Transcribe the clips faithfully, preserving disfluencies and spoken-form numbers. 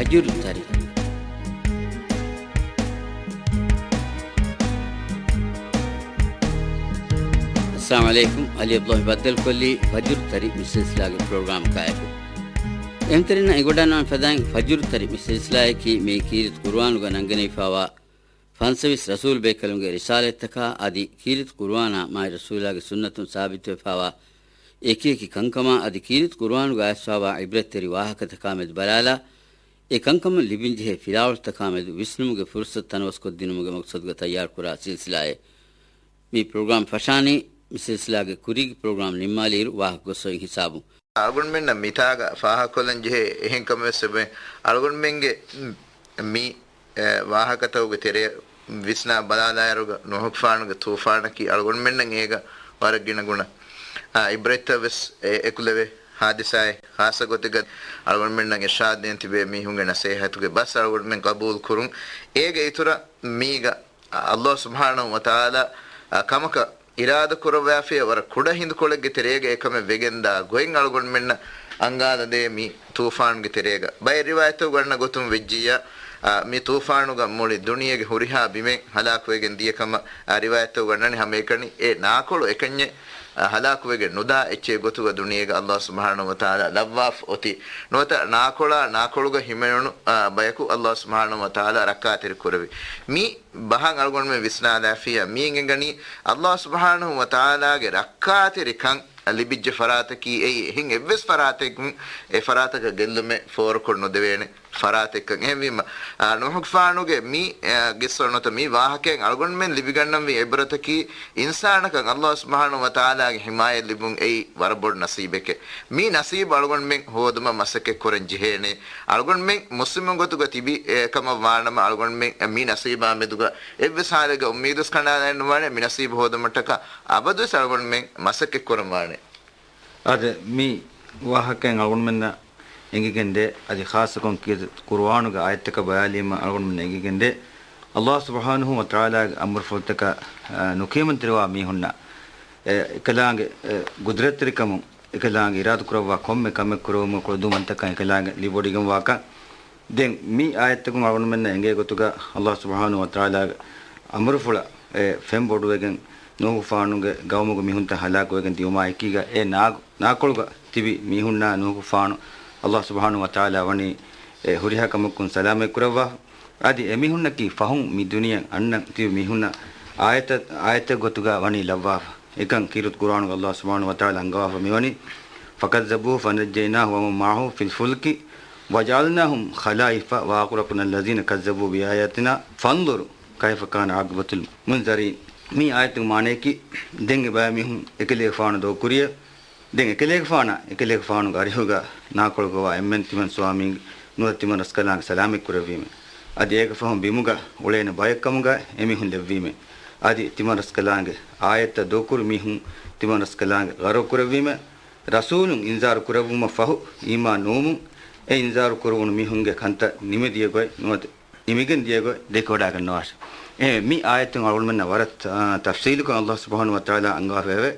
ފަޖުރު ތަރި. އައްސަލާމު ޢަލައިކުމް. އަލީ އަބްދުﷲ ބައްދަލުކޮށްލީ ފަޖުރު ތަރި މި ސިލްސިލާގެ ޕްރޮގްރާމަކާއެކު. އެހެންތެރިންނަށް އެނގިވަޑައިގަންނަވާން ފަދައިން ފަޖުރު ތަރި މި ސިލްސިލާއަކީ މިއީ ކީރިތި ޤުރުއާނުގަ ނަންގަނެވިފާވާ ފަންސަވީސް ރަސޫލު ބޭކަލުންގެ ރިސާލަތްތަކާ އަދި ކީރިތި ޤުރުއާނާ މާތް ރަސޫލާގެ ސުންނަތުން ސާބިތުވެފާވާ އެކިއެކި ކަންކަމާ އަދި ކީރިތި ޤުރުއާނުގަ އައިސްފާވާ ޢިބްރަތްތެރި ވާހަކަތަކާ މެދު ބަލާލާ، އެ ކަންކަމުން ލިބިންޖެހޭ ފިލާވަޅުތަކާ މެދު ވިސްނުމުގެ ފުރުޞަތު ތަނަވަސްކޮށްދިނުމުގެ މަޤްޞަދުގަ ތައްޔާރުކުރާ ސިލްސިލާއެއް. މި ޕްރޮގްރާމް ފަށާނީ، މި ސިލްސިލާގެ ކުރީގެ ޕްރޮގްރާމް ނިންމާލިއިރު ވާހަކަ ގޮއްސަވަން ހިސާބުން. އަޅުގަނޑުމެންނަށް މިތާގަ ފާހަގަކޮށްލަން ޖެހޭ އެހެން ކަމެއް ވެސް އެބަ އަޅުގަނޑުމެންގެ މި ވާހަކަތަކުގެ ތެރެއަށް ވިސްނާ ބަލާލާއިރުގަ ނޫޙުގެފާނުގެ ޠޫފާނަކީ އަޅުގަނޑުމެންނަށް އޭގަ ވަރަށް ގިނަ ގުނަ، އާ، ޢިބްރަތްތައް ވެސް އެ-، އެކުލެވޭ ޙާދިސާއެއް. ޚާއްޞަ ގޮތެއްގަ އަޅުގަނޑުމެންނަށް އިރްޝާދު ދޭން ތިބޭ މީހުންގެ ނަޞޭޙަތުގެ ބަސް އަޅުގަނޑުމެން ޤަބޫލު ކުރުން. އޭގެ އިތުރަށް މީގަ އަ-، ﷲ ސުބްޙާނަހޫ ވަތަޢާލާ، އަ، ކަމަކަށް އިރާދަ ކުރައްވާފިޔާ ވަރަށް ކުޑަ ހިނދުކޮޅެއްގެ ތެރޭގަ އެކަމެއް ވެގެންދާ ގޮތް އަޅުގަނޑުމެންނަށް އަންގާލަދޭ މި ޠޫފާނުގެ ތެރޭގަ. ބައެއް ރިވާޔަތްތަކުގަ އަންނަ ގޮތުން ވެއްޖިއްޔާ، އަ، މި ޠޫފާނުގަ މުޅި ދުނިޔޭގެ ހުރިހާ ބިމެއް ހަލާކުވެގެން ދިޔަ ކަމަށް، އަ، ރިވާޔަތްތަކުގަ އަންނަނީ. ހަމައެކަނި އެ ނާކޮޅު އެކަންޏެއް، އަ، ހަލާކުވެގެން ނުދާ އެއްޗެއް ގޮތުގަ ދުނިޔޭގަ ﷲ ސުބްޙާނަހޫ ވަތަޢާލާ ލައްވާފަ އޮތީ. ނުވަތަ ނާކޮޅާ ނާކޮޅުގަ ހިމެނުނު، އަ، ބަޔަކު ﷲ ސުބްޙާނަހޫ ވަތަޢާލާ ރައްކާތެރި ކުރެވި. މި ބަހަށް އަޅުގަނޑުމެން ވިސްނާލާފިޔާ މިއިން އެނގަނީ، ﷲ ސުބްޙާނަހޫ ވަތަޢާލާގެ ރައްކާތެރިކަން ލިބިއްޖެ ފަރާތަކީ އެއީ އެހެން އެއްވެސް ފަރާތެއް އެ ފަރާތަކަށް ގެއްލުމެއް ފޯރުކޮށް ނުދެވޭނެ ފަރާތެއްކަން. އެހެންވީމަ، އާ، ނޫޙުގެފާނުގެ މި، އާ، ގިއްސޯ ނުވަތަ މި ވާހަކައިން އަޅުގަނޑުމެން ލިބިގަންނަންވީ ޢިބްރަތަކީ، އިންސާނަކަށް ﷲ ސުބްޙާނަހޫ ވަތަޢާލާގެ ޙިމާޔަތް ލިބުން އެއީ ވަރަށް ބޮޑު ނަސީބެކޭ. މި ނަސީބު އަޅުގަނޑުމެން ހޯދުމަށް މަސައްކަތް ކުރަން ޖެހޭނެ. އަޅުގަނޑުމެން މުސްލިމުން ގޮތުގަ ތިބި، އެ، ކަމަށް ވާނަމަ، އަޅުގަނޑުމެން މި ނަސީބާ މެދުގަ އެއްވެސް ޙާލެއްގަ އުއްމީދުވެސް ކަނޑާލައެއް ނުވާނެ. މި ނަސީބު ހޯދުމަށްޓަކާ އަބަދުވެސް އަޅުގަނޑުމެން މަސައްކަތް ކުރަން ވާނެ. އާދެ، މި ވާހަކައިން އަޅުގަނޑުމެންނަށް އެނގިގެންދޭ، އަދި ޚާއްޞަކޮށް ކީރިތި ޤުރުއާނުގެ އާޔަތްތަކަށް ބަލާލީމަ އަޅުގަނޑުމެންނަށް އެނގިގެންދޭ، ﷲ ސުބްޙާނަހޫ ވަތަޢާލާގެ އަމުރުފުޅުތަކަށް، އަ، ނުކިޔަމަންތެރިވާ މީހުންނަށް، އެ، އެކަލާނގެ، އެ، ގުދުރަތްތެރިކަމުން، އެކަލާނގެ އިރާދަކުރައްވާ ކޮންމެ ކަމެއް ކުރެވުމުގެ ކުޅަދުންވަންތަކަން އެކަލާނގެ ލިބިވޮޑިގެންވާކަން، ދެން މި އާޔަތްތަކުން އަޅުގަނޑުމެންނަށް އެނގޭ ގޮތުގަ ﷲ ސުބްޙާނަހޫ ވަތަޢާލާގެ އަމުރުފުޅަށް އެ ފެން ބޮޑުވެގެން ނޫޙުގެފާނުގެ ޤައުމުގެ މީހުންތައް ހަލާކުވެގެން ދިޔުމާ އެކީގަ އެ ނާ-، ނާކޮޅުގަ ތިބި މީހުންނާ ނޫޙުގެފާނު ﷲ ސުބްޙާނަހޫ ވަތަޢާލާ ވަނީ އެ ހުރިހާ ކަމަކުން ސަލާމަތް ކުރައްވާ. އަދި އެމީހުންނަކީ ފަހުން މި ދުނިޔެ އަންނަން ތިބި މީހުންނަށް އާޔަތެއް، އާޔަތެއް ގޮތުގަ ވަނީ ލައްވާފަ. އެކަން ކީރިތި ޤުރުއާނުގަ ﷲ ސުބްޙާނަހޫ ވަތަޢާލާ އަންގަވާފަ މިވަނީ، فكذبوه فنجيناه ومن معه في الفلك وجعلناهم خلائف وأغرقنا الذين كذبوا بآياتنا فانظر كيف كان عاقبة المنذرين. މި އާޔަތުގެ މާނަޔަކީ، ދެން އެބައިމީހުން އެކަލޭގެފާނު ދޫކުރިޔަ، ދެން އެކަލޭގެފާނާ އެކަލޭގެފާނުގެ އަރިހުގަ ނާކޮޅުގަވާ އެންމެން ތިމަން ސުވާމީން ނުވަތަ ތިމަން ރަސްކަލާނގެ ސަލާމަތް ކުރެއްވީމެ. އަދި އޭގެ ފަހުން ބިމުގަ އުޅޭނެ ބައެއް ކަމުގަ އެމީހުން ލެއްވީމެ. އަދި ތިމަން ރަސްކަލާނގެ އާޔަތްތައް ދޫކުރި މީހުން ތިމަން ރަސްކަލާނގެ ޣަރަޤު ކުރެއްވީމެ. ރަސޫލުން އިންޒާރު ކުރެއްވުމަށް ފަހު އީމާން ނުވުމުން އެ އިންޒާރު ކުރެވުނު މީހުންގެ ކަންތައް ނިމިދިޔަ ގޮތް ނުވަތަ ނިމިގެން ދިޔަ ގޮތް ދެކިވަޑައިގަންނަވާށެ. އެ މި އާޔަތުން އަޅުގަނޑުމެންނަށް ވަރަށް، އާ، ތަފްސީލުކޮށް ﷲ ސުބްޙާނަހޫ ވަތަޢާލާ އަންގާފައެވެ.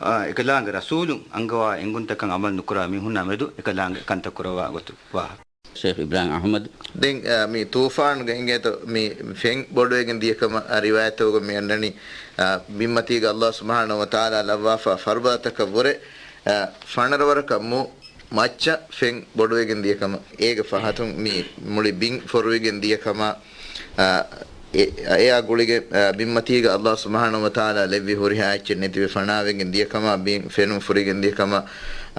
އާ، އެކަލާނގެ ރަސޫލުން އަންގަވާ އެންގުންތަކަށް ޢަމަލު ނުކުރާ މީހުންނާ މެދު އެކަލާނގެ ކަންތައް ކުރައްވާ ގޮތު ވާހަކަ. ޝޭޚް އިބްރާހިމް އަޙްމަދު. ދެން، އާ، މި ޠޫފާނުގެ އިނގޭތޯ މި ފެން ބޮޑުވެގެން ދިޔަ ކަމަށް، އާ، ރިވާޔަތްތަކުގަ މި އަންނަނީ، އާ، ބިންމަތީގަ ﷲ ސުބްޙާނަހޫ ވަތަޢާލާ ލައްވާފަ ފަރުބަދަތަކަށް ވުރެ، އާ، ފަނަރަ ވަރަކަށް މު މައްޗަށް ފެން ބޮޑުވެގެން ދިޔަ ކަމަށް. އޭގެ ފަހަތުން މި މުޅި ބިން ފޮރުވިގެން ދިޔަ ކަމަށް، އާ، އެ-، އެއާ ގުޅިގެން، އާ، ބިންމަތީގަ ﷲ ސުބްޙާނަހޫ ވަތަޢާލާ ލެއްވި ހުރިހާ އެއްޗެއް ނެތިވެ ފަނާވެގެން ދިޔަ ކަމަށް، ބިން ފެނުން ފުރިގެން ދިޔަ ކަމަށް،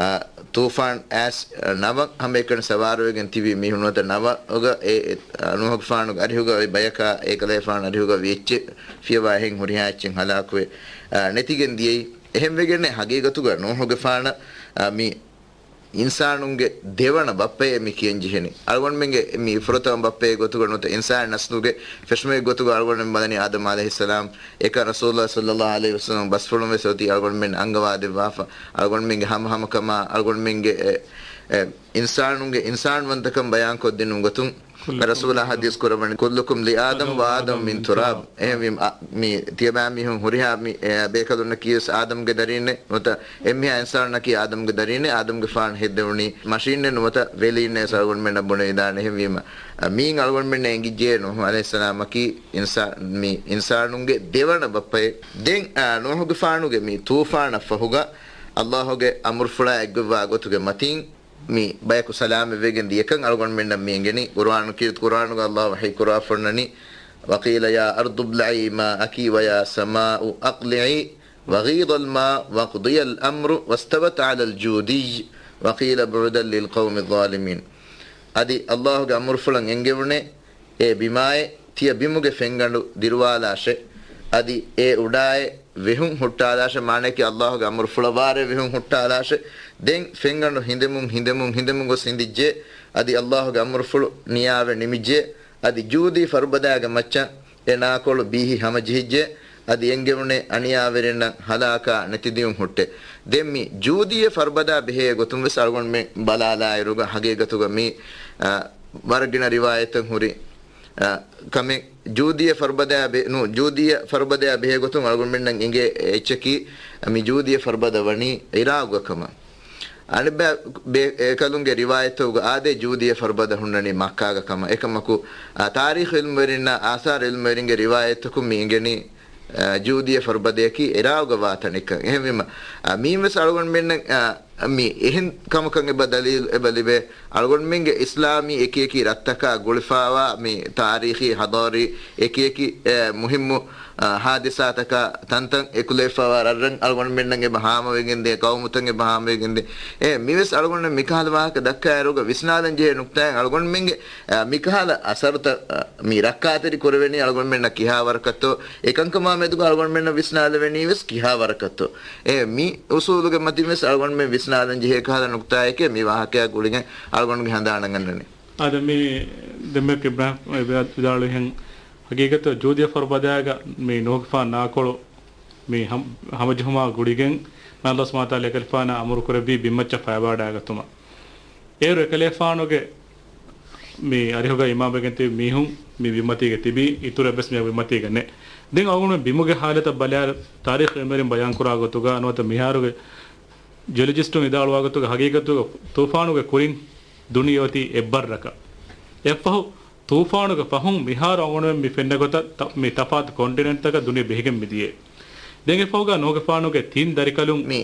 އާ، ޠޫފާން އައިސް، އާ، ނަވަށް ހަމައެކަނި ސަވާރުވެގެން ތިބި މީހުން ނުވަތަ ނަވައުގަ އެ، އެ، އާ، ނޫޙުގެފާނުގެ އަރިހުގަ އޮތް ބަޔަކާ އެކަލޭގެފާނު އަރިހުގަ އޮތް އެއްޗެއް ފިޔަވާ އެހެން ހުރިހާ އެއްޗެއް ހަލާކުވެ، އާ، ނެތިގެން ދިޔައީ. އެހެންވެގެންނޭ ހަގީގަތުގަ ނޫޙުގެފާނަށް، އާ، މި އިންސާނުންގެ ދެވަނަ ބައްޕައޭ މި ކިޔަން ޖެހެނީ. އަޅުގަނޑުމެންގެ މި ފުރަތަމަ ބައްޕައެއް ގޮތުގަ ނުވަތަ އިންސާން ނަސްލުގެ ފެށުމެއް ގޮތުގަ އަޅުގަނޑުމެން ބަލަނީ އާދަމް ޢަލައިހިއްސަލާމް އެކަން ރަސޫލުﷲ ޞައްލައްލާހު ޢަލައިހި ވަސައްލަމަ ބަސްފުޅުން ވެސް އޮތީ އަޅުގަނޑުމެން އަންގަވާދެއްވާފަ. އަޅުގަނޑުމެންގެ ހަމަހަމަކަމާ އަޅުގަނޑުމެންގެ އެ، އެ، އިންސާނުންގެ އިންސާންވަންތަކަން ބަޔާންކޮށްދިނުން ގޮތުން ރަސޫލާ ޙަދީޘް ކުރައްވަނީ، "كلكم لآدم وآدم من تراب." އެހެންވީމަ، އަ، މި ތިޔަބައިމީހުން ހުރިހާ މި، އެ، ބޭކަލުންނަކީ ވެސް އާދަމްގެ ދަރީންނޭ ނުވަތަ އެންމެހާ އިންސާނުންނަކީ އާދަމްގެ ދަރީންނޭ، އާދަމްގެފާނު ހެއްދެވުނީ މަށީންނޭ ނުވަތަ ވެލީންނޭ ވެސް އަޅުގަނޑުމެންނަށް ބުނެވިދާނެ. އެހެންވީމަ، އަ، މީން އަޅުގަނޑުމެންނަށް އެނގިއްޖެ ނޫޙު ޢަލައިހިއްސަލާމަކީ އިންސާ-، މި އިންސާނުންގެ ދެވަނަ ބައްޕައެއް. ދެން، އަ، ނޫޙުގެފާނުގެ މި ޠޫފާނަށް ފަހުގަ ﷲ ގެ އަމުރުފުޅާ އެއްގޮތްވާ ގޮތުގެ މަތީން މި ބަޔަކު ސަލާމަތްވެގެން ދިޔަކަން އަޅުގަނޑުމެންނަށް މި އެނގެނީ. ޤުރުއާނު ކީރިތި ޤުރުއާނުގަ ﷲ ވަޙީ ކުރާ ފޮންނަނީ، "وقيل يا أرض ابلعي ماءك ويا سماء أقلعي وغيض الماء وقضي الأمر واستوت على الجودي وقيل بعدا للقوم الظالمين." އަދި ﷲ ގެ އަމުރުފުޅަށް އެންގެވުނޭ، އޭ ބިމާއޭ، ތިޔަ ބިމުގެ ފެންގަނޑު ދިރުވާލާށޭ. އަދި އޭ އުޑާއޭ، ވެހުން ހުއްޓާލާށޭ، މާނައަކީ ﷲ ގެ އަމުރުފުޅަށް ވާރޭ ވެހުން ހުއްޓާލާށޭ. ދެން ފެންގަނޑު ހިނދެމުން، ހިނދެމުން، ހިނދެމުން ގޮސް ހިނދިއްޖެ. އަދި ﷲ ގެ އަމުރުފުޅު ނިޔާވެ ނިމިއްޖެ. އަދި ޖޫދީ ފަރުބަދާގެ މައްޗަށް އެ ނާކޮޅު ބީހި ހަމަޖެހިއްޖެ. އަދި އެންގެވުނޭ އަނިޔާވެރިންނަށް ހަލާކާ ނެތިދިޔުން ހުއްޓެ. ދެން މި ޖޫދީއެއް ފަރުބަދާ ބެހޭ ގޮތުން ވެސް އަޅުގަނޑުމެން ބަލާލާއިރުގަ ހަގީގަތުގަ މީ، އަ، ވަރަށް ގިނަ ރިވާޔަތްތައް ހުރި، އަ، ކަމެއް. ޖޫދީއެއް ފަރުބަދަޔާ ބެ-، ނޫ، ޖޫދީއަށް ފަރުބަދަޔާ ބެހޭ ގޮތުން އަޅުގަނޑުމެންނަށް އެނގޭ އެއްޗަކީ، މި ޖޫދީއަށް ފަރުބަދަ ވަނީ އިރާގުގަ ކަމަށް. އަނެއްބައި ބޭ-، ބޭކަލުންގެ ރިވާޔަތްތަކުގަ އާދޭ، ޖޫދީއަށް ފަރުބަދަ ހުންނަނީ މައްކާގަ ކަމަށް. އެކަމަކު، އާ، ތާރީޚު ޢިލްމުވެރިންނާ، އާސާރު ޢިލްމުވެރިންގެ ރިވާޔަތްތަކުން މި އެނގެނީ، އާ، ޖޫދީއަށް ފަރުބަދަޔަކީ އިރާގުގަ ވާ ތަނެއްކަން. އެހެންވީމަ، އާ، މީންވެސް އަޅުގަނޑުމެންނަށް، އާ، މި އެހެން ކަމަކަށް އެބަ ދަލީލު އެބަ ލިބޭ. އަޅުގަނޑުމެންގެ އިސްލާމީ އެކިއެކި ރަށްތަކާ ގުޅިފައިވާ މި ތާރީޚީ، ޙަޟާރީ އެކިއެކި، އެ، މުހިއްމު، އަ، ޙާދިސާތަކާ ތަންތަން އެކުލެވިފައިވާ ރަށްރަށް އަޅުގަނޑުމެންނަށް އެބަ ހާމަވެގެންދޭ، ޤައުމުތައް އެބަ ހާމަވެގެންދޭ. އެ، މިވެސް އަޅުގަނޑު މިކަހަލަ ވާހަކަ ދައްކާއިރުގަ ވިސްނާލަން ޖެހޭ ނުކްތާއެއް އަޅުގަނޑުމެންގެ، އަ، މިކަހަލަ އަސަރުތައް، އަ، މި ރައްކާތެރި ކުރެވެނީ އަޅުގަނޑުމެންނަށް ކިހާ ވަރަކަށްތޯ، އެކަންކަމާ މެދުގަ އަޅުގަނޑުމެންނަށް ވިސްނާލެވެނީ ވެސް ކިހާ ވަރަކަށްތޯ. އެ، މި އުސޫލުގެ މަތިން ވެސް އަޅުގަނޑުމެން ވިސްނާލަން ޖެހޭ ކަހަލަ ނުކްތާއެކޭ މި ވާހަކަޔާ ގުޅިގެން އަޅުގަނޑުގެ ހަނދާނަށް އަންނަނީ. އާދެ، މި ދެންމެ އިބްރާހިމް ވިދާޅުވިހެން ހަގީގަތަށް ޖޫދީއަށް ފަރުބަދައިގަ މި ނޫހުގެފާން ނާކޮޅު މި ހަމް-، ހަމަޖެހުމާ ގުޅިގެން މާ ﷲ ސުބްޙާނަހޫ ވަތަޢާލާ އެކަލޭފާނަށް އަމުރު ކުރެއްވީ ބިންމައްޗަށް ފައިބާޑާގަތުމަށް. އޭރު އެކަލޭފާނުގެ މި އަރިހުގަ އިމާމްވެގެން ތިބި މީހުން މި ބިންމަތީގަ ތިބީ، އިތުރަށް ވެސް މި ބިންމަތީގަ ނެތް. ދެން އަޅުގަނޑު ބިމުގެ ހާލަތަށް ބަލާއިރު، ތާރީޚު ޢިލްމުވެރިން ބަޔާންކުރާ ގޮތުގަ ނުވަތަ މިހާރުގެ ޖިއޮލޮޖިސްޓުން ވިދާޅުވާ ގޮތުގަ ހަގީގަތުގަ ތޫފާނުގެ ކުރިން ދުނިޔެ އޮތީ އެއްބައްރަކަށް. އެއްފަހު ތޫފާނުގެ ފަހުން މިހާރު އަޅުގަނޑުމެން މި ފެންނަ ގޮތަށް ތަ-، މި ތަފާތު ކޮންޓިނެންޓްތަކަށް ދުނިޔެ ބެހިގެން މިދިޔައީ. ދެން އެފަހުގަ ނޫހުގެފާނުގެ ތިން ދަރިކަލުން މި،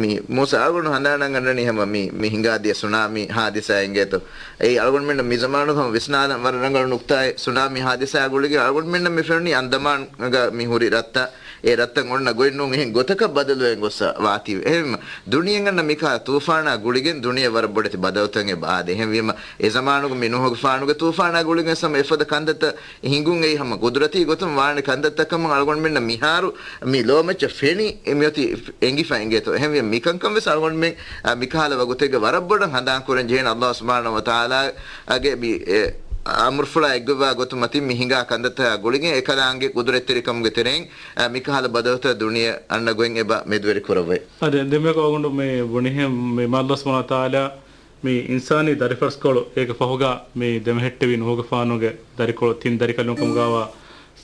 މި މޫސާ އަޅުގަނޑު ހަނދާނަށް ގަންނަނީ ހަމަ މި، މި ހިނގާދިޔަ ސުނާމީ ހާދިސާ އިނގޭތޯ. އެއީ އަޅުގަނޑުމެންނަށް މި ޒަމާނުގަ ހަމަ ވިސްނާލަން ވަރަށް ރަނގަޅު ނުކްތާއެއް. ސުނާމީ ހާދިސާ ގުޅިގެން އަޅުގަނޑުމެންނަށް މި ފެނުނީ އަންދަމާންގަ މި ހުރި ރަށްތައް، އެ ރަށްތައް އޮންނަ ގޮތް ނޫން އެހެން ގޮތަކަށް ބަދަލުވެގެން ގޮސް ވާތީވެ. އެހެން ދުނިޔެއަށް އަންނަ މިކަހަލަ ތޫފާނާ ގުޅިގެން ދުނިޔެ ވަރަށް ބޮޑެތި ބަދަލުތައް އެބަ އާދޭ. އެހެންވީމަ، އެ ޒަމާނުގަ މި ނޫހުގެފާނުގެ ތޫފާނާ ގުޅިގެން ހަމަ އެފަދަ ކަންތައްތައް ހިނގުން އެއީ ހަމަ ގުދުރަތީ ގޮތުން ވާނެ ކަންތައްތައް ކަމަށް އަޅުގަނޑުމެންނަށް މިހާރު މި ލޯމައްޗަށް ފެނި މިއޮތީ އެނގިފަ އިނގޭތޯ. އެހެންވީމަ މިކަންކަން ވެސް އަޅުގަނޑުމެން، އަ، މިކަހަލަ ވަގުތެއްގަ ވަރަށް ބޮޑަށް ހަނދާން ކުރަން ޖެހޭނެ ﷲ ސުބްޙާނަހޫ ވަތަޢާލާގެ މި، އެ، އަމުރުފުޅާ އެއްގޮތްވާ ގޮތު މަތިން މި ހިނގާ ކަންތައްތަކާ ގުޅިގެން އެކަލާނގެ ގުދުރަތްތެރިކަމުގެ ތެރެއިން، އަ، މިކަހަލަ ބަދަލުތައް ދުނިޔެ އަންނަ ގޮތް އެބަ މެދުވެރި ކުރައްވައި. އަދި ދެންމެ އަޅުގަނޑު މި ބުނިހެން މި މާ ﷲ ސުބްޙާނަހޫ ވަތަޢާލާ މި އިންސާނީ ދަރިފަރުސްކޮޅު އޭގެ ފަހުގަ މި ދެމެހެއްޓެވި ނޫހުގެފާނުގެ ދަރިކޮޅު ތިން ދަރިކަލުން ކަމުގަވާ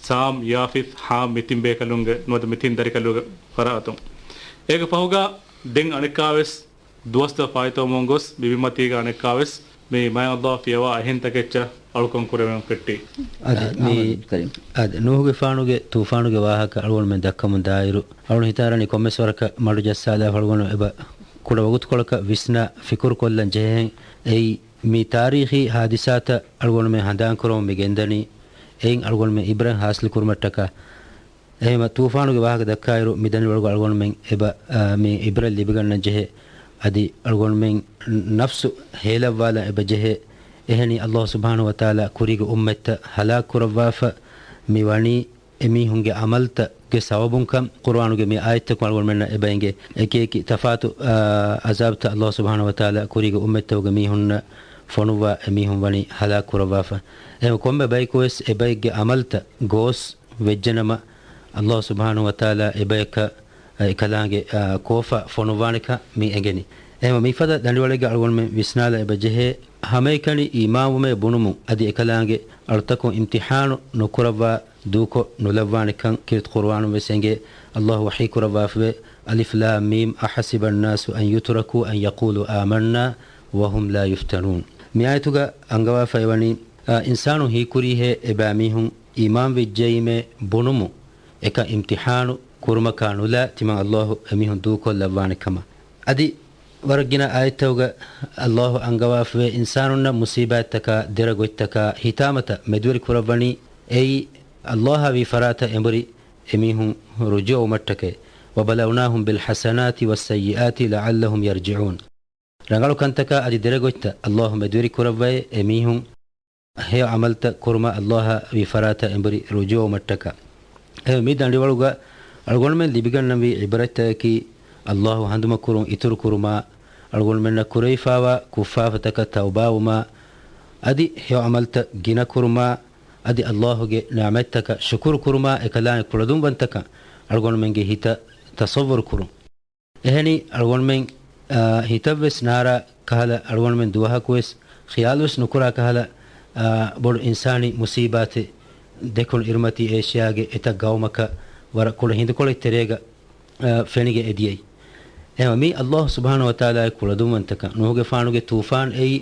ސާމް، ޔާފިޘް، ހާމް މި ތިން ބޭކަލުންގެ ނުވަތަ މި ތިން ދަރިކަލުގެ ފަރާތުން. އޭގެ ފަހުގަ ދެން އަނެއްކާވެސް ދުވަސްތައް ފާއިތުވަމުން ގޮސް މި ބިންމަތީގަ އަނެއްކާވެސް މި މާތް ﷲ ފިޔަވާ އެހެން ތަކެއްޗަށް އަޅުކަން ކުރެވެން ފެއްޓީ. އަދި އާ، މި، އާމިން ކަރީމް. އަދި ނޫހުގެފާނުގެ ތޫފާނުގެ ވާހަކަ އަޅުގަނޑުމެން ދައްކަމުން ދާއިރު، އަޅުގަނޑު ހިތާރަނީ ކޮންމެސް ވަރަކަށް މަޑުޖައްސާލާފަ އަޅުގަނޑު އެބަ ކުޑަ ވަގުތުކޮޅަކަށް ވިސްނާ ފިކުރުކޮށްލަން ޖެހޭހެން. އެއީ، މި ތާރީޚީ ހާދިސާތައް އަޅުގަނޑުމެން ހަނދާންކުރަމުން މި ގެންދަނީ، އެއިން އަޅުގަނޑުމެން އިބްރަތް ހާސިލް ކުރުމަށްޓަކާ. އެހެންވީމަ، ތޫފާނުގެ ވާހަކަ ދައްކާއިރު، މި ދަނިވަޅުގަ އަޅުގަނޑުމެން އެބަ، އާ، މި އިބްރަތް ލިބިގަންނަން ޖެހޭ. އަދި އަޅުގަނޑުމެން ނަފްސު ހޭލައްވާލަން އެބަ ޖެހޭ. އެހެނީ، ﷲ ސުބްޙާނަހޫ ވަތަޢާލާ ކުރީގެ އުއްމަތްތައް ހަލާކު ކުރައްވާފަ މި ވަނީ، އެމީހުންގެ ޢަމަލްތައްގެ ސަބަބުންކަން ޤުރުއާނުގެ މި އާޔަތްތަކުން އަޅުގަނޑުމެންނަށް އެބަ އެނގޭ. އެކިއެކި ތަފާތު، އާ، ޢަޒާބުތައް ﷲ ސުބްޙާނަހޫ ވަތަޢާލާ ކުރީގެ އުއްމަތްތަކުގެ މީހުންނަށް ފޮނުއްވާ އެމީހުން ވަނީ ހަލާކު ކުރައްވާފަ. އެހެން ކޮންމެ ބަޔަކުވެސް އެބައެއްގެ ޢަމަލްތައް ގޯސް ވެއްޖެނަމަ، ﷲ ސުބްޙާނަހޫ ވަތަޢާލާ އެބަޔަކަށް އެކަލާނގެ، އާ، ކޯފާ ފޮނުއްވާނެކަން މި އެނގެނީ. އެހެންވެ، މިފަދަ ދަނޑިވަޅެއްގަ އަޅުގަނޑުމެން ވިސްނާލަ އެބަ ޖެހޭ، ހަމައެކަނި އީމާންވުމޭ ބުނުމުން އަދި އެކަލާނގެ އަޅުތަކުން އިމްތިޙާނު ނުކުރައްވާ ދޫކޮށް ނުލައްވާނެކަން ކީރިތި ޤުރުއާނުން ވެސް އެނގޭ. އައްލާހު ވަޙީ ކުރައްވާފަވޭ، ألف لام ميم أحسب الناس أن يتركوا أن يقولوا آمنا وهم لا يفتنون. މި އާޔަތުގަ އަންގަވާފައިވަނީ، އާ، އިންސާނު ހީކުރީހޭ އެބައިމީހުން އީމާންވެއްޖައީމޭ ބުނުމުން އެކަން އިމްތިޙާނު ކުރުމަކާ ނުލާ ތިމަން އައްލާހު އެމީހުން ދޫކޮށްލައްވާނެ ކަމަށް. އަދި ވަރަށް ގިނަ އާޔަތްތަކުގަ އައްލާހު އަންގަވާފަވޭ އިންސާނުންނަށް މުޞީބާތްތަކާ ދެރަ ގޮތްތަކާ ހިތާމަތައް މެދުވެރި ކުރައްވަނީ އެއީ އައްލާހާ ވީ ފަރާތަށް އެނބުރި އެމީހުން ރުޖޫޢަވުމަށްޓަކައި. وبلوناهم بالحسنات والسيئات لعلهم يرجعون. ރަނގަޅު ކަންތަކާ އަދި ދެރަ ގޮތްތައް އައްލާހު މެދުވެރި ކުރައްވައޭ އެމީހުން ހެޔޮ ޢަމަލްތައް ކުރުމަށް އައްލާހާ ވީ ފަރާތަށް އެނބުރި ރުޖޫޢަވުމަށްޓަކާ. އެހެން މި ދަނޑިވަޅުގަ އަޅުގަނޑުމެން ލިބިގަންނަންވީ ޢިބްރަތްތަކަކީ އައްލާހު ހަނދުމަކުރުން އިތުރުކުރުމާ، އަޅުގަނޑުމެންނަށް ކުރެވިފާވާ ކުށްފާފަތަކަށް ތައުބާވުމާ، އަދި ހެޔޮ ޢަމަލްތައް ގިނަކުރުމާ، އަދި އައްލާހުގެ ނިޢުމަތްތަކަށް ޝުކުރު ކުރުމާ އެކަލާނގެ ކުޅަދުންވަންތަކަން އަޅުގަނޑުމެންގެ ހިތަށް ތަޞައްވަރު ކުރުން. އެހެނީ، އަޅުގަނޑުމެން، އާ، ހިތަށްވެސް ނާރާ ކަހަލަ، އަޅުގަނޑުމެން ދުވަހަކުވެސް ޚިޔާލުވެސް ނުކުރާ ކަހަލަ، އާ، ބޮޑު އިންސާނީ މުޞީބާތެއް ދެކުނު އިރުމަތީ އޭޝިޔާގެ އެތައް ގައުމަކަށް ވަރަށް ކުޑަ ހިނދުކޮޅެއް ތެރޭގަ، އާ، ފެނިގެން އެދިޔައީ. އެހެންވެ، މީ އައްލާހު ސުބްޙާނަހޫ ވަތަޢާލާގެ ކުޅަދުންވަންތަކަން. ނޫޙުގެފާނުގެ ޠޫފާން އެއީ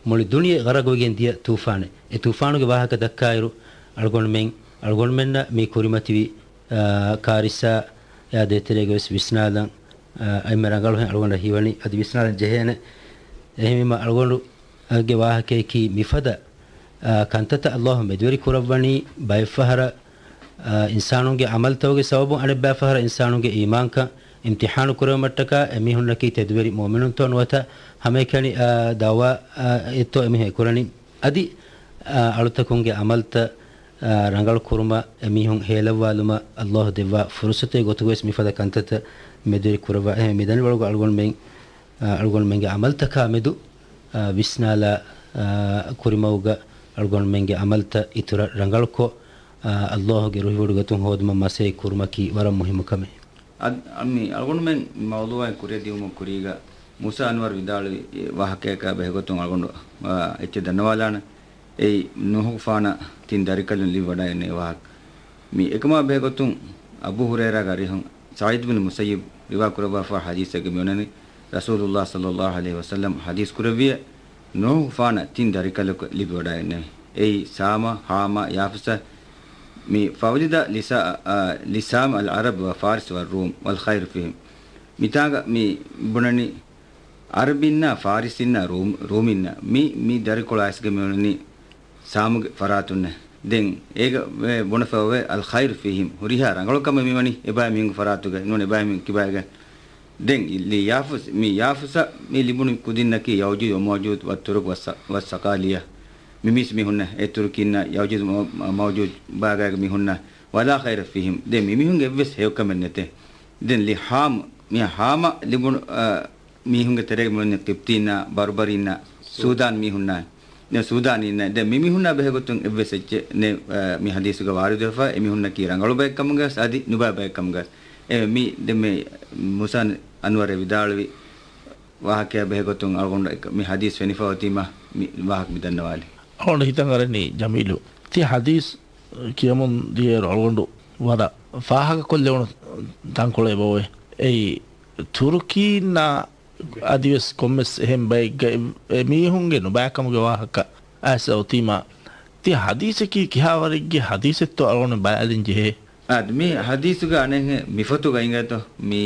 މުޅި ދުނިޔެ ޣަރަޤުވެގެން ދިޔަ ޠޫފާނެއް. އެ ޠޫފާނުގެ ވާހަކަ ދައްކާއިރު، އަޅުގަނޑުމެން، އަޅުގަނޑުމެންނަށް މީ ކުރިމަތިވި، އާ، ކާރިސާ އާ ދޭތެރޭގަވެސް ވިސްނާލަން، އާ، އެންމެ ރަނގަޅުހެން އަޅުގަނޑަށް ހީވަނީ އަދި ވިސްނާލަން ޖެހޭނެ. އެހެންވީމަ އަޅުގަނޑުގެ ވާހަކަޔަކީ މިފަދަ، އާ، ކަންތައްތައް އައްލާހު މެދުވެރި ކުރައްވަނީ ބައެއްފަހަރަށް، އާ، އިންސާނުންގެ ޢަމަލްތަކުގެ ސަބަބުން އަނެއްބައިފަހަރަށް އިންސާނުންގެ އީމާންކަން އިމްތިޙާނު ކުރެވުމަށްޓަކާ އެމީހުންނަކީ ތެދުވެރި މުއުމިނުންތޯ ނުވަތަ ހަމައެކަނި، އާ، ދަޢުވާ، އާ، އެއްތޯ އެމީހުން އެކުރަނީ. އަދި، އާ، އަޅުތަކުންގެ ޢަމަލްތައް، އާ، ރަނގަޅު ކުރުމަށް އެމީހުން ހޭލައްވާލުމަށް އައްލާހު ދެއްވާ ފުރުޞަތެއް ގޮތުގަވެސް މިފަދަ ކަންތައްތައް މެދުވެރި ކުރައްވާ. އެހެން މި ދަނޑިވަޅުގަ އަޅުގަނޑުމެން، އާ، އަޅުގަނޑުމެންގެ ޢަމަލްތަކާ މެދު، އާ، ވިސްނާލާ، އާ، ކުރިމަގުގަ އަޅުގަނޑުމެންގެ ޢަމަލްތައް އިތުރަށް ރަނގަޅުކޮށް، އާ، އައްލާހުގެ ރުހިވޮޑިގަތުން ހޯދުމަށް މަސައްކަތް ކުރުމަކީ ވަރަށް މުހިއްމު ކަމެއް. އަދި މި އަޅުގަނޑުމެން މައުޟޫޢަށް ކުރިއަށް ދިއުމަށް ކުރީގަ މޫސާ އަންވަރު ވިދާޅުވި ވާހަކަޔަކާ ބެހޭގޮތުން އަޅުގަނޑު، އާ، އެއްޗެއް ދަންނަވާލާނަން. އެއީ ނޫޙުގެފާނަށް ތިން ދަރިކަލުން ލިބިވަޑައިގެންނެވި ވާހަކަ. މި އެކަމާ ބެހޭގޮތުން އަބޫ ހުރައިރާގެ އަރިހުން ސަޢީދު ބިން މުސައްޔިބް ރިވާ ކުރައްވާފަ ޙަދީޘެއްގަ މިވަނީ، ރަސޫލުﷲ ޞައްލަﷲ ޢަލައިހި ވަސައްލަމް ޙަދީޘް ކުރެއްވިއޭ، ނޫޙުގެފާނަށް ތިން ދަރިކަލަކު ލިބިވަޑައިގެންނެވި. އެއީ ސާމަ، ޙާމަ، ޔާފުސަ، މި ފަވަޖަދަ ލިސާ-، އާ، ލިސާމް އަލް ޢަރަބް ވަ ފާރިސް ވަ ރޫމް ވަލް ޚައިރު ފީހިމް. މިތާނގަ މި ބުނަނީ ޢަރަބިންނާ ފާރިސިންނާ ރޫމް-، ރޫމިންނާ މި، މި ދަރިކޮޅާ އައިސްގެ މިވަނީ ސާމުގެ ފަރާތުންނޭ. ދެން އޭގަ ވެ-، ބުނެފައިވޭ އަލް ޚައިރު ފީހިމް، ހުރިހާ ރަނގަޅުކަމެއް މިވަނީ އެބައިމީހުންގެ ފަރާތުގަ، ނޫން އެބައިމީހުން ކިބައިގަ. ދެން ލި ޔާފުސް-، މި ޔާފުސަށް މި ލިބުނު ކުދިންނަކީ ޔައުޖޫޖު ވަމައުޖޫޖު ވައްތުރުކު ވައްސަ-، ވައްސަޤާލިޔާ. މި މީސް މީހުންނަށް އެ ތުރުކީންނަށް ޔައުޖޫޖު މަ-، މަ-، މައުޖޫޖު ބާގާގެ މީހުންނަށް ވަލާ ޚައިރަ ފީހިމް. ދެން މި މީހުންގެ އެއްވެސް ހެޔޮކަމެއް ނެތޭ. ދެން ލި ހާމް، މި ހާމަ ލިބުނު، އަ، މީހުންގެ ތެރޭގަ މިވަނީ ޤިބްތީންނާ، ބަރުބަރީންނާ، ސޫދާން މީހުންނާ، ދެން ސޫދާނީންނާ، ދެން މި މީހުންނާ ބެހޭގޮތުން އެއްވެސް އެއްޗެއް ނެ-، އަ، މި ޙަދީޘުގަ ވާރިދުވެފަ، އެމީހުންނަކީ ރަނގަޅު ބައެއް ކަމުގަވެސް އަދި ނުބައި ބައެއް ކަމުގަވެސް. އެ މި، ދެން މި މޫސާ އަންވަރެ ވިދާޅުވި ވާހަކަޔާ ބެހޭގޮތުން އަޅުގަނޑު އެކ-، މި ޙަދީޘް ފެނިފަ އޮތީމާ މި ވާހަކަ މި ދަންނަވާލީ. އަޅުގަނޑު ހިތަށް އަރަނީ ޖަމީލު. ތި ޙަދީޘް ކިޔަމުން ދިޔައިރު އަޅުގަނޑު ވަރަށް ފާހަގަކޮށްލެވުނު ތަންކޮޅެއް އެބައޮތް. އެއީ ތުރުކީންނާ އަދިވެސް ކޮންމެސް އެހެން ބައެއްގަ އެ-، އެމީހުންގެ ނުބައިކަމުގެ ވާހަކަ އައިސް އޮތީމާ، ތި ޙަދީޘަކީ ކިހާވަރެއްގެ ޙަދީޘެއްތޯ އަޅުގަނޑު ބަލާލިން ޖެހޭ. އާދެ، މި ޙަދީޘުގެ އަނެއްހެން މި ފޮތުގަ އިނގޭތޯ، މި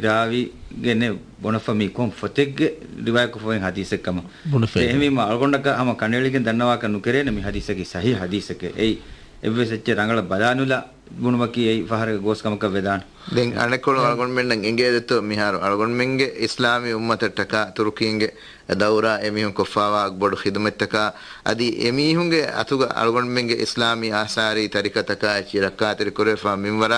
ރާވީގެ ނެ ބުނެފަ މި ކޮން ފޮތެއްގެ ރިވާޔަތްކޮށްފަވެ ޙަދީޘެއް ކަމަށް. ބުނެފަ. އެހެންވީމަ އަޅުގަނޑަކަށް ހަމަ ކަނޑައެޅިގެން ދަންނަވާކަށް ނުކެރޭނެ މި ޙަދީޘަކީ ޞަޙީޙު ޙަދީޘެކޭ. އެއީ އެއްވެސް އެއްޗެއް ރަނގަޅަށް ބަލާނުލާ ބުނުމަކީ އެއީ ފަހަރެއް ގޯސް ކަމަކަށް ވެދާނެ. ދެން އަނެއްކޮޅު އަޅުގަނޑުމެންނަށް އެނގޭ ދެއްތޯ މިހާރު އަޅުގަނޑުމެންގެ އިސްލާމީ އުއްމަތަށްޓަކާ ތުރުކީންގެ ދައުރާ އެމީހުން ކޮށްފާވާ ބޮޑު ޚިދުމަތްތަކާ އަދި އެމީހުންގެ އަތުގަ އަޅުގަނޑުމެންގެ އިސްލާމީ އާސާރީ ތަރިކަތަކާ އެއްޗިހި ރައްކާތެރި ކުރެވިފާ މިންވަރާ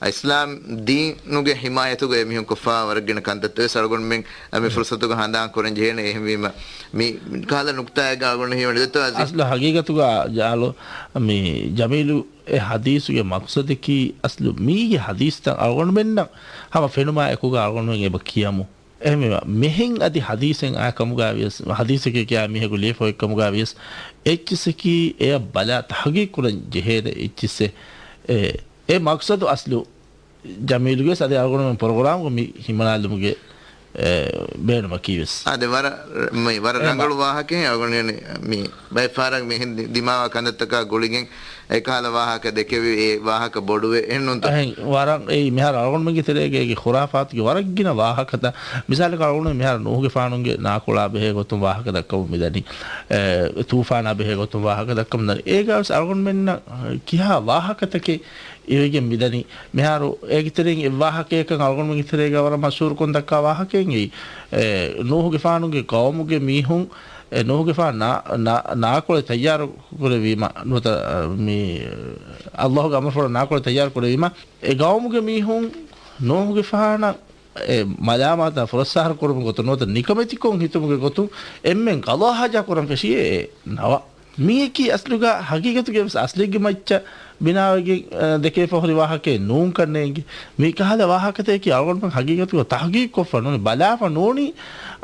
އިސްލާމް ދީނުގެ ޙިމާޔަތުގަ އެމީހުން ކޮށްފާ ވަރަށް ގިނަ ކަންތައްތައް ވެސް އަޅުގަނޑުމެން މި ފުރުޞަތުގަ ހަނދާން ކުރަން ޖެހޭނެ. އެހެންވީމަ މި ކަހަލަ ނުކުތާއެއްގަ އަޅުގަނޑު ހީވަނީ ދެއްތޯ އަޒީޒް؟ އަސްލު ހަގީގަތުގަ ޖާލު މި ޖަމީލު އެ ޙަދީޘުގެ މަޤްޞަދަކީ އަސްލު މީގެ ޙަދީޘްތައް އަޅުގަނޑުމެންނަށް ހަމަ ފެނުމާ އެކުގަ އަޅުގަނޑުމެން އެބަ ކިޔަމު. އެހެންވީމަ، މިހެން އަދި ޙަދީޘެއް އާ ކަމުގަ ވިޔަސް، ޙަދީޘެކޭ ކިޔާ މީހަކު ލިޔެފަ އޮތް ކަމުގަ ވިޔަސް، އެއްޗިއްސަކީ އެޔަށް ބަލާ ތަޙްޤީޤު ކުރަން ޖެހޭނެ އެއްޗިއްސެއް. އެ، އެ މަޤްޞަދު އަސްލު ޖަމީލުގެ ސަދެ އަޅުގަނޑުމެން ޕްރޮގްރާމްގަ މި ހިމަނާލުމުގެ، އެ، ބޭނުމަކީ ވެސް. އާދެ، ވަރަށް، މި ވަރަށް އެ، ރަނގަޅު ވާހަކައެއް އަޅުގަނޑު މި ބައެއް ފަހަރަށް މިހެން ދި-، ދިމާވާ ކަންތައްތަކާ ގުޅިގެން އެކަހަލަ ވާހަކަ ދެކެވި، އެ ވާހަކަ ބޮޑުވެ އެހެންނޫންތޯ؟ އެހެން ވަރަށް އެއީ މިހާރު އަޅުގަނޑުމެންގެ ތެރޭގައި ޚުރާފާތުގެ ވަރަށް ގިނަ ވާހަކަތައް. މިސާލަކަށް އަޅުގަނޑު މިހާރު ނޫހުގެފާނުގެ ނާކޮޅާ ބެހޭ ގޮތުން ވާހަކަ ދައްކަމުން މިދަނީ. އެ، ތޫފާނާ ބެހޭ ގޮތުން ވާހަކަ ދައްކަމުން ދަނީ. އޭގަ ވެސް އަޅުގަނޑުމެންނަށް ކިހާ ވާހަކަތަކެއް އިވިގެން މިދަނީ. މިހާރު އޭގެ ތެރެއިން އެއް ވާހަކައެއްކަން އަޅުގަނޑުމެންގެ ތެރޭގަ ވަރަށް މަޝްހޫރުކޮށް ދައްކާ ވާހަކައެއް އެއީ. އެ، ނޫހުގެފާނުގެ ޤައުމުގެ މީހުން، އެ، ނޫހުގެފާނު ނާ-، ނާ-، ނާކޮޅެއް ތައްޔާރު ކުރެވީމަ، ނުވަތަ، މި، އައްލާހުގެ އަމުރުފުޅަށް ނާކޮޅެއް ތައްޔާރު ކުރެވީމަ، އެ ޤައުމުގެ މީހުން ނޫހުގެފާނަށް އެ މަލާމާތާ ފުރައްސާހަރު ކުރުމުގެ ގޮތުން ނުވަތަ ނިކަމެތިކޮށް ހިތުމުގެ ގޮތުން އެންމެން ޤަޟާ ޙާޖާ ކުރަން ފެށީ އެ ނަވަ. މީއަކީ އަސްލުގަ ޙަޤީޤަތުގައި ވެސް އަސްލެއްގެ މައްޗަށް ބިނާވެގެން، އަ، ދެކޭފަ ހުރި ވާހަކައެއް ނޫންކަން ނޭނގެ. މި ކަހަލަ ވާހަކަތަކަކީ އަޅުގަނޑުމެން ޙަޤީޤަތުގަ ތަޙްޤީޤުކޮށްފަ ނޫނީ، ބަލާފަ ނޫނީ،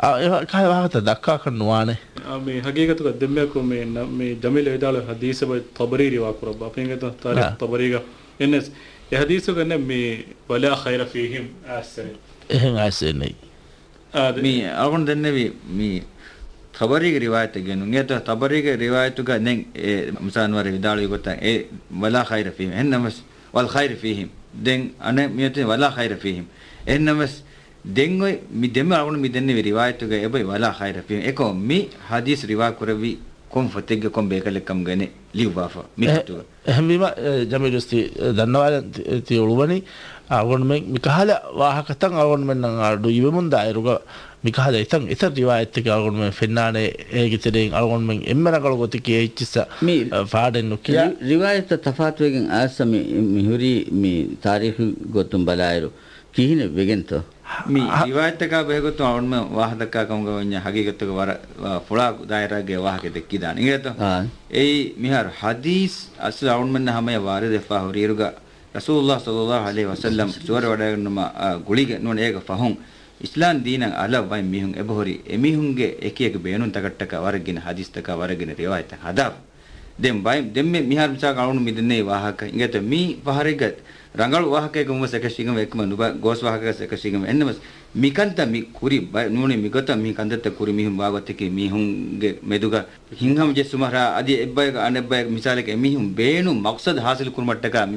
އަ، އެ ކަހަލަ ވާހަކަތައް ދައްކާކަށް ނުވާނެ. އާ، މި ޙަޤީޤަތުގަ ދެންމެއަކު މި ނަ-، މި ޖަމީލް ވިދާޅުވި ޙަދީޘެއް ބައި ޠަބަރީ ރިވާ ކުރައްވާ. ފެންގެތަ ތާރީޚު އާ. ޠަބަރީގަ. އެންނެސް އެ ޙަދީޘުގަ ނެ މި ވަލާ ޚައިރަ ފީހިމް އާއްސެނެ. އެހެން އާއްސެނެއް. އާދެ. މި އަޅުގަނޑު ދެންނެވި މި ޠަބަރީގެ ރިވާޔަތެއް ގެނުން. އެތަ ޠަބަރީގެ ރިވާޔަތުގަ ނެން އެ މުސާނުވަރެ ވިދާޅުވި ގޮތަށް އެ ވަލާ ޚައިރަ ފީހިމް. އެހެންނަމަސް ވަލް ޚައިރު ފީހިމް. ދެން އަނެއް މިއޮތީ ވަލާ ޚައިރަ ފީހިމް. އެހެންނަމަސް ދެން އޮތް މި ދެންމެ އަޅުގަނޑު މި ދެންނެވި ރިވާޔަތުގަ އެބައި ވަލާ ޚައިރަ ފީހިމް. އެކަމަ މި ޙަދީޘް ރިވާ ކުރެއްވި ކޮން ފޮތެއްގެ ކޮން ބޭކަލެއް ކަމުގައި ނެ ލިޔުއްވާފަ މި އެ-، ފޮތުގަ. އެހެންވީމަ، އެ، ޖަމީލު ވެސް ތި، އެ، ދަންނަވާލަން ތި، ތި އުޅުވަނީ، އަޅުގަނޑުމެން މިކަހަލަ ވާހަކަތައް އަޅުގަނޑުމެންނަށް އަޑު އިވެމުންދާ އިރުގަ، މިކަހަލަ އެތައް، އެތައް ރިވާޔަތްތަކެއް އަޅުގަނޑުމެން ފެންނާނެ، އޭގެ ތެރެއިން އަޅުގަނޑުމެން އެންމެ ރަނގަޅު ގޮތަކީ އެ އެއްޗިއްސަށް، މި އަ، ފާޑެއް ނުކިޔާ. ރި-، ރިވާޔަތްތައް ތަފާތުވެގެން އައިސް މި، މި ހުރީ މި ތާރީޚީ ގޮތުން ބަލާއިރު، ކިހިނެއް ވެގެންތޯ؟ މި ހަ- ރިވާޔަތްތަކާ ބެހޭގޮތުން އަޅުގަނޑުމެން ވާހަކަ ދައްކާ ކަމުގަ ވަންޏާ ހަގީގަތުގަ ވަރަށް، އަ، ފުޅާ ދާއިރާގެ ވާހަކަ ދެއްކިދާނެ. އިނގޭތޯ؟ އާ. އެއީ މިހާރު ޙަދީޘް އަސްލު އަޅުގަނޑުމެންނަށް ހަމަޔަށް ވާރިދުވެފާ ހުރިއިރުގަ، ރަސޫލުﷲ ޞައްލަﷲ ޢަލައިހި ވަސައްލަމް ސުވަރު ވަޑައިގަންނުމަށް، އަ، ގުޅިގެން ނޫން އޭގެ ފަހުން އިސްލާމް ދީނަށް އަލަށް ބައެއް މީހުން އެބަހުރި، އެމީހުންގެ އެކިއެކި ބޭނުންތަކަށްޓަކާ ވަރަށް ގިނަ ޙަދީޘްތަކާ ވަރަށް ގިނަ ރިވާޔަތްތައް ހަދާފަ. ދެން ބައެއް، ދެންމެ މިހާރު މިސާލަކަށް އަޅުގަނޑު މި ދެންނެވި ވާހަކަ އިނގޭތޯ، މީ ފަހަރެއްގަ ރަނގަޅު ވާހަކައެއް ވެސް އެކަށީގެން އެކަމަ ނުބަ ގޯސް ވާހަކަ ވެސް އެކަށީގެން އެންނަމަސް، މިކަންތައް މި ކުރި ބައެއް ނޫނީ މިގޮތަށް މި ކަންތައްތައް ކުރި މީހުން ވާގޮތަކީ މީހުންގެ މެދުގަ ހިތްހަމަޖެއްސުމަށް އަދި އެއްބަޔަކަށް އަނެއްބަޔަކަށް މިސާލަކަށް އެމީހުން ބޭނުން މަޤްޞަދު ހާސިލު ކުރުމަށްޓަކާ މި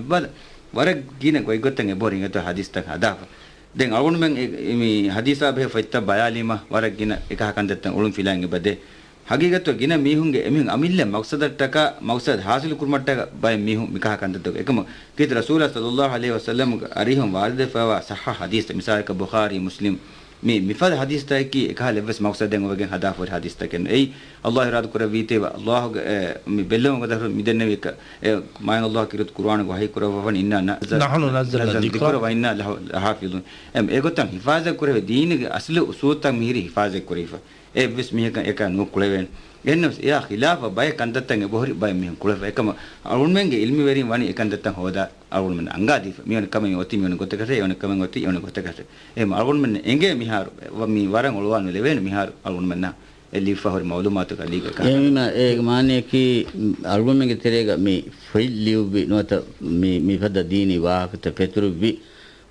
ވަރަށް ގިނަ ގޮތްގޮތަށް އެބަހުރި އިނގޭތޯ ޙަދީޘްތައް ހަދާފަ. ދެން އަޅުގަނޑުމެން އެ، މި ޙަދީޘާ ބެހޭ ފޮތްތައް ބަލާލީމަ ވަރަށް ގިނަ އެކަހަ ކަންތައްތައް އުޅުން ފިލާން އެބަދޭ. ހަގީގަތު ގިނަ މީހުންގެ އެމީހުން އަމިއްލަ މަޤްޞަދަށްޓަކާ، މަޤްޞަދު ހާސިލު ކުރުމަށްޓަކާ ބައެއް މީހުން މިކަހަ ކަންތައްތައް އެކަމަ ކީރިތި ރަސޫލާ ޞައްލަﷲ ޢަލައިހި ވަސައްލަމްގެ އަރިހުން ވާރިދުވެފައިވާ ޞައްޙަ ޙަދީޘްތައް، މިސާލަކަށް ބުޚާރީ، މުސްލިމް، މި މިފަދަ ޙަދީޘްތަކަކީ އެކަހަލަ އެއްވެސް މަޤްޞަދެއް އޮވެގެން ހަދާފަ ހުރި ޙަދީޘްތަކެއް ނޫން. އެއީ، ﷲ އިރާދަ ކުރެއްވީތީވެ، ﷲގެ، އެ، މި ބެއްލެވުމުގެ ދަށުން މި ދެންނެވި އެކަ-، އެ، މާތް ﷲ ކީރިތި ޤުރުއާނުގަ ވަޙީ ކުރައްވަވަނީ، "إِنَّا نَحْنُ نَزَّلْنَا الذِّكْرَ وَإِنَّا لَهُ لَحَافِظُونَ." އެ، އެގޮތަށް ޙިފާޒަތް ކުރެވޭ ދީނުގެ އަސްލު އުޞޫލުތައް މިހިރީ ޙިފާޒަތް ކުރެވިފަ. އެއްވެސް މީހަކަށް އެކަން ނުކުޅެވޭނެ. އެހެންނަމަސް އެއާ ޚިލާފަށް ބައެއް ކަންތައްތައް އެބަހުރި ބައެއް މީހުން ކުޅެފަ. އެކަމަ އަޅުގަނޑުމެންގެ ޢިލްމުވެރިން ވަނީ އެކަންތައްތައް ހޯދާ އަޅުގަނޑުމެން އަންގާދީފަ. މިއޮން ކަމެއް އޮތީ މިއޮން ގޮތަކަށޭ، އޮން ކަމެއް އޮތީ އޮން ގޮތަކަށޭ. އެހެން އަޅުގަނޑުމެން އެނގޭ މިހާރު ވަ-، މި ވަރަށް އޮޅުވާ ނުލެވޭނެ މިހާރު އަޅުގަނޑުމެންނަށް އެ ލިޔުއްފަ ހުރި މަޢުލޫމާތުގަ ލީގަ ކަހަލަ. އެހެންވީމަ އޭގެ މާނަޔަކީ އަޅުގަނޑުމެންގެ ތެރޭގަ މި ފޮތް ލިޔުއްވި ނުވަތަ މި، މިފަދަ ދީނީ ވާހަކަތައް ފެތުރުއްވި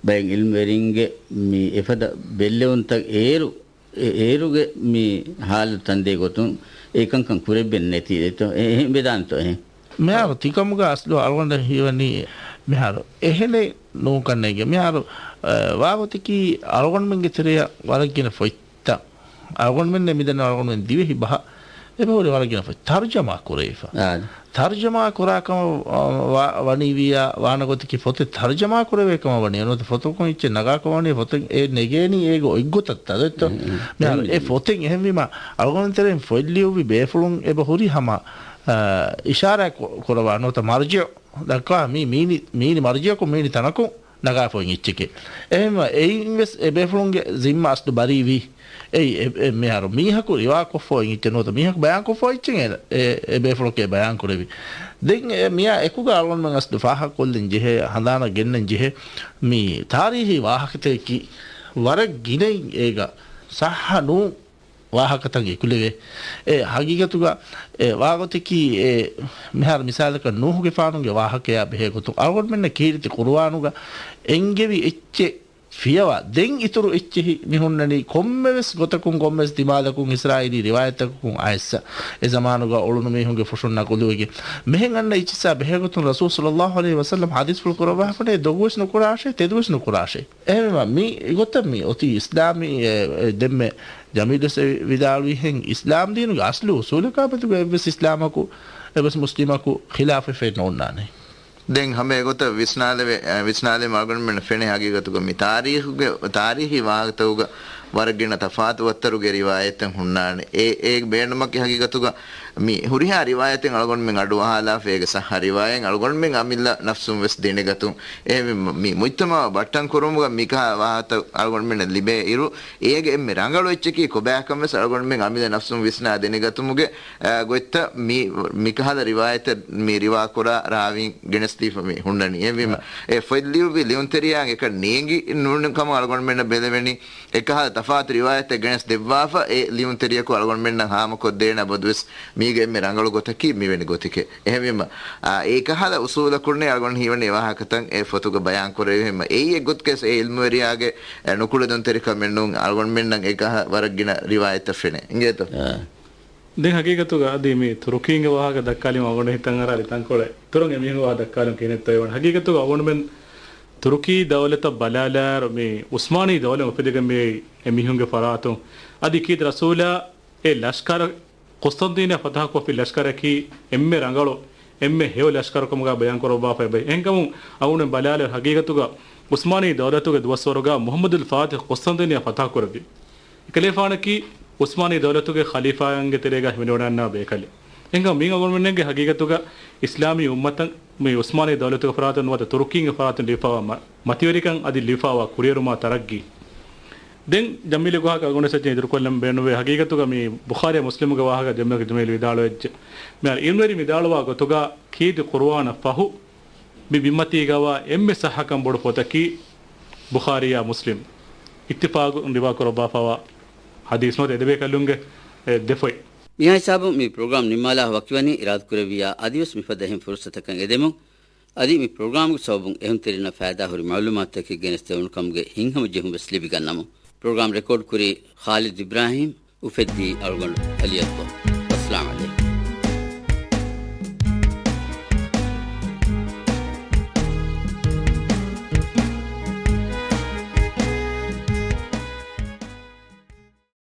ބައެއް ޢިލްމުވެރިންގެ މި އެފަދަ ބެއްލެވުންތައް އޭރު، އެ-، އޭރުގެ މި ޙާލަތު ތަންދޭ ގޮތުން އެކަންކަން ކުރެއްވެން ނެތީ ދެތޯ؟ އެ-، އެހެން ވެދާނެތޯ އެހެން؟ މިހާރު ތިކަމުގަ އަސްލު އަޅުގަނޑަށް ހީވަނީ މިހާރު އެހެނެއް ނޫންކަންނޭނގެ. މިހާރު، އަ، ވާގޮތަކީ އަޅުގަނޑުމެންގެ ތެރެއަށް ވަރަށް ގިނަ ފޮތް ތައް އަޅުގަނޑުމެންނެއް މިދަނީ އަޅުގަނޑުމެން ދިވެހި ބަހަށް އެބަހުރި ވަރަށް ގިނަ ފޮތް ތަރުޖަމާ ކުރެވިފަ. އާދެ. ތަރުޖަމާ ކުރާ ކަމަށް، އާ، ވާ-، ވަނީ ވިއްޔާ ވާނެ ގޮތަކީ ފޮތެއް ތަރުޖަމާ ކުރެވޭ ކަމަށް ވަނީ. ނުވަތަ ފޮތަކުން އެއްޗެއް ނަގާ ކަމަށް ވަނީ ފޮތެއް އެ ނެގޭނީ އޭގެ އޮތްގޮތަށް ތަދެއްތޯ؟ މިހާރު އެ ފޮތެއް އެހެންވީމަ އަޅުގަނޑު ތެރެއިން ފޮތް ލިޔުއްވި ބޭފުޅުން އެބަ ހުރި ހަމަ، އާ، އިޝާރާތް ކު-، ކުރަވާ ނުވަތަ މަރްޖިޢު ދައްކާ މީ، މީނި، މީނި މަރްޖިޢަކުން މީނި ތަނަކުން ނަގާފަ އޮތް އެއްޗެކޭ. އެހެންވެ، އެއިން ވެސް އެ ބޭފުޅުންގެ ޒިންމާ އަސްލު ބަރީވީ. އެއީ، އެ، އެ، މިހާރު މީހަކު ރިވާކޮށްފަ އޮތް އެއްޗެއް ނުވަތަ މީހަކު ބަޔާންކޮށްފަ އޮތް އެއްޗެއް އެ، އެ، އެ ބޭފުޅަކޭ ބަޔާން ކުރެވި. ދެން އެ މިއާ އެކުގަ އަޅުގަނޑުމެން އަސްލު ފާހަގަކޮށްލަން ޖެހޭ، ހަނދާނަށް ގެންނަން ޖެހޭ، މި ތާރީހީ ވާހަކަތަކަކީ ވަރަށް ގިނައިން އޭގަ ޞައްޙަ ނޫން ވާހަކަތައް އެކުލެވޭ. އެ ހަގީގަތުގަ އެ ވާގޮތަކީ އެ މިހާރު މިސާލަކަށް ނޫޙުގެފާނުގެ ވާހަކަޔާ ބެހޭ ގޮތުން އަޅުގަނޑުމެންނަށް ކީރިތި ޤުރުއާނުގަ އެންގެވި އެއްޗެއް ފިޔަވާ، ދެން އިތުރު އެއްޗެހި މި ހުންނަނީ ކޮންމެވެސް ގޮތަކުން ކޮންމެވެސް ދިމާލަކުން އިސްރާއީލީ ރިވާޔަތްތަކަކުން އައިއްސަ، އެ ޒަމާނުގަ އުޅުނު މީހުންގެ ފުށުން ނަޤުލުވެގެން. މިހެން އަންނަ އެއްޗިއްސާ ބެހޭގޮތުން ރަސޫލު ޞައްލައްލާހު ޢަލައިހި ވަސައްލަމް ޙަދީޘްފުޅު ކުރައްވާފަނޭ ދޮގުވެސް ނުކުރާށޭ، ތެދުވެސް ނުކުރާށޭ. އެހެންވީމަ، މި ގޮތަށް މި އޮތީ އިސްލާމީ، އެ، އެ، ދެންމެ ޖަމީލު ވެސް ވިދާޅުވިހެން، އިސްލާމް ދީނުގެ އަސްލު އުސޫލަކާ މެދުގަ އެއްވެސް އިސްލާމަކު، އެއްވެސް މުސްލިމަކު ޚިލާފެއް ނޯންނާނެ. ދެން ހަމަ އެގޮތަށް ވިސްނާލެވެ-، އެ، ވިސްނާލީމަ އަޅުގަނޑުމެންނަށް ފެނޭ ހަގީގަތުގަ މި ތާރީޚުގެ، ތާރީޚީ ވާހަކަތަކުގަ ވަރަށް ގިނަ ތަފާތު ވައްތަރުގެ ރިވާޔަތްތައް ހުންނާނެ. އެ، އެ ބޭނުމަކީ ހަގީގަތުގަ މި ހުރިހާ ރިވާޔަތެއް އަޅުގަނޑުމެން އަޑުއަހާލާފަ އޭގެ ޞައްޙަ ރިވާޔަތް އަޅުގަނޑުމެން އަމިއްލަ ނަފްސުން ވެސް ދެނެގަތުން. އެހެންވީމަ، މި މުޖްތަމަޢަށް ބައްޓަން ކުރުމުގަ މިކަހަލަ ވާހަކަތައް އަޅުގަނޑުމެންނަށް ލިބޭ އިރު، އޭގެ އެންމެ ރަނގަޅު އެއްޗަކީ ކޮބާކަން ވެސް އަޅުގަނޑުމެން އަމިއްލަ ނަފްސުން ވިސްނާ ދެނެގަތުމުގެ، އާ، ގޮތްތައް މި، މިކަހަލަ ރިވާޔަތެއް މި ރިވާކުރާ ރާވީން ގެނެސްދީފަ މި ހުންނަނީ. އެހެންވީމަ، އެ ފޮތް ލިޔުއްވި ލިޔުންތެރިޔާ އެކަން ނޭނގި ނޫން ކަމަށް އަޅުގަނޑުމެންނަށް ބެލެވެނީ. އެކަހަލަ ތަފާތު ރިވާޔަތެއް ގެނެސް ދެއްވާފަ، އެ ލިޔުންތެރިޔަކު އަޅުގަނޑުމެންނަށް ހާމަކޮށްދޭނަ ބޮދުވެސް މީގެ އެންމެ ރަނގަޅު ގޮތަކީ މިވެނި ގޮތެކޭ. އެހެންވީމަ، އާ، އެ ކަހަލަ އުސޫލަކުންނޭ އަޅުގަނޑު ހީވަނީ އެ ވާހަކަތައް އެ ފޮތުގަ ބަޔާން ކުރެވިހެންމަ، އެއީ އެއްގޮތަކަށް އެ އިލްމުވެރިޔާގެ، އެ، ނުކުޅެދުންތެރިކަމެއް ނޫން، އަޅުގަނޑުމެންނަށް އެކަހަ ވަރަށް ގިނަ ރިވާޔަތްތައް ފެނޭ. އިނގޭތޯ؟ އާ. ދެން ހަގީގަތުގަ އަދި މި ތުރުކީންގެ ވާހަކަ ދައްކާލީމަ އަޅުގަނޑު ހިތަށް އަރާ އަދި ތަންކޮޅެއް އިތުރަށް އެމީހުންގެ ވާހަކަ ދައްކާލުން ކިހިނެއްތޯ އެވަން. ހަގީގަތުގަ އަޅުގަނޑުމެން ތުރުކީ ދައުލަތަށް ބަލާލާއިރު މި އުސްމާނީ ދައުލަތް އުފެދިގެން މި އެމީހުންގެ ފަރާތުން އަދި ކީރިތި ރަސޫލާ އެ ލަޝްކަރަށް ޤުސްތަންދީނިއާ ފަތަހަކޮށްފި ލަޝްކަރަކީ އެންމެ ރަނގަޅު، އެންމެ ހެޔޮ ލަޝްކަރު ކަމުގަ ބަޔާން ކުރައްވާފައި ބައި. އެހެންކަމުން އަޅުގަނޑުމެން ބަލާލިއިރު ހަގީގަތުގަ ޢުސްމާނީ ދައުލަތުގެ ދުވަސްވަރުގަ މުޙައްމަދުލް ފާތިޙް ޤުސްތަންދީނިއާ ފަތަހަކުރެއްވި. އެކަލޭފާނަކީ ޢުސްމާނީ ދައުލަތުގެ ޚަލީފާއިންގެ ތެރޭގަ ހިމެނިވަޑައިގަންނަވާ ބޭކަލެއް. އެހެންކަމުން މީ އަޅުގަނޑުމެންގެ ހަގީގަތުގަ އިސްލާމީ އުއްމަތަށް މި ޢުސްމާނީ ދައުލަތުގެ ފަރާތުން ނުވަތަ ތުރުކީންގެ ފަރާތުން ލިބިފައިވާ މަ-، މަތިވެރިކަން އަދި ލިބިފައިވާ ކުރިއެރުމާ ތަރައްގީ. ދެން ޖަމީލުގެ ވާހަކަ އަޅުގަނޑު އެއްޗެއް އިތުރުކޮށްލަން ބޭނުންވޭ. ހަގީގަތުގަ މި ބުޚާރީ މުސްލިމުގެ ވާހަކަ ޖަމީލު، ޖަމީލު ވިދާޅުވެއްޖެ. މިހާރު އިލްމުވެރިން ވިދާޅުވާ ގޮތުގަ ކީރިތި ޤުރުއާނަށް ފަހު މި ބިންމަތީގަވާ އެންމެ ޞައްޙަކަން ބޮޑު ފޮތަކީ ބުޚާރީއާ މުސްލިމް އިއްތިފާޤުން ރިވާކުރައްވާފައިވާ ޙަދީޘް ނުވަތަ އެދެބޭކަލުންގެ، އެ، ދެ ފޮތް. މިހާ ހިސާބުން މި ޕްރޮގްރާމް ނިންމާލާ ވަކިވަނީ އިރާދަކުރެއްވިއްޔާ އަދިވެސް މިފަދަ އެހެން ފުރުޞަތަކަށް އެދެމުން. އަދި މި ޕްރޮގްރާމްގެ ސަބަބުން އެހުންތެރިންނަށް ފައިދާހުރި މަޢުލޫމާތުތަކެއް ގެނެސްދެވުނު ކަމުގެ ހިތްހަމަޖެހުން ވެސް ލިބިގަންނަމުން. ޕްރޮގްރާމް ރެކޯޑް ކުރީ ޚާލިދު އިބްރާހީމް، އުފެއްދީ އަޅުގަނޑު އަލީ އަކްބަރު. އައްސަލާމް ޢަލައިކުމް.